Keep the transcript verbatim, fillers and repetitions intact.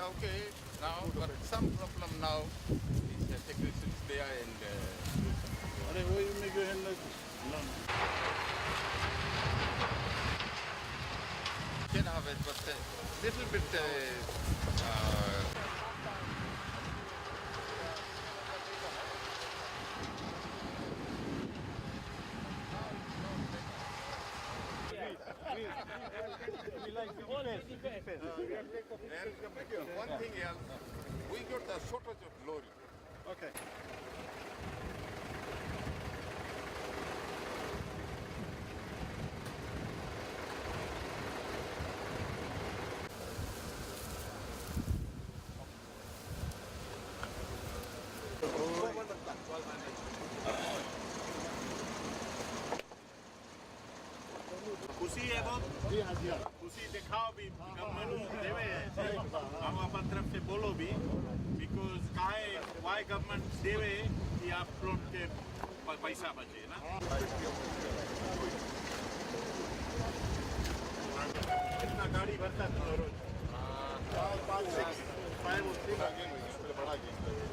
Okay, now, but some problem now is the technicians there and, uh, अरे, वही में जो है ना, can have it, but a little bit, uh, uh, And one thing else, we got a shortage of lorry. Okay. ख़ुशी है बहुत। जी हाँ, जी हाँ। ख़ुशी देखाओ भी, गवर्नमेंट देवे। हम अपन तरफ से बोलो भी, because काहे, why गवर्नमेंट देवे कि आप लोग के प-, पैसा बचे ना। इतना गाड़ी भरता है रोज। चार, पाँच, six, five or six। बड़ा गेम है, पहले बड़ा गेम था।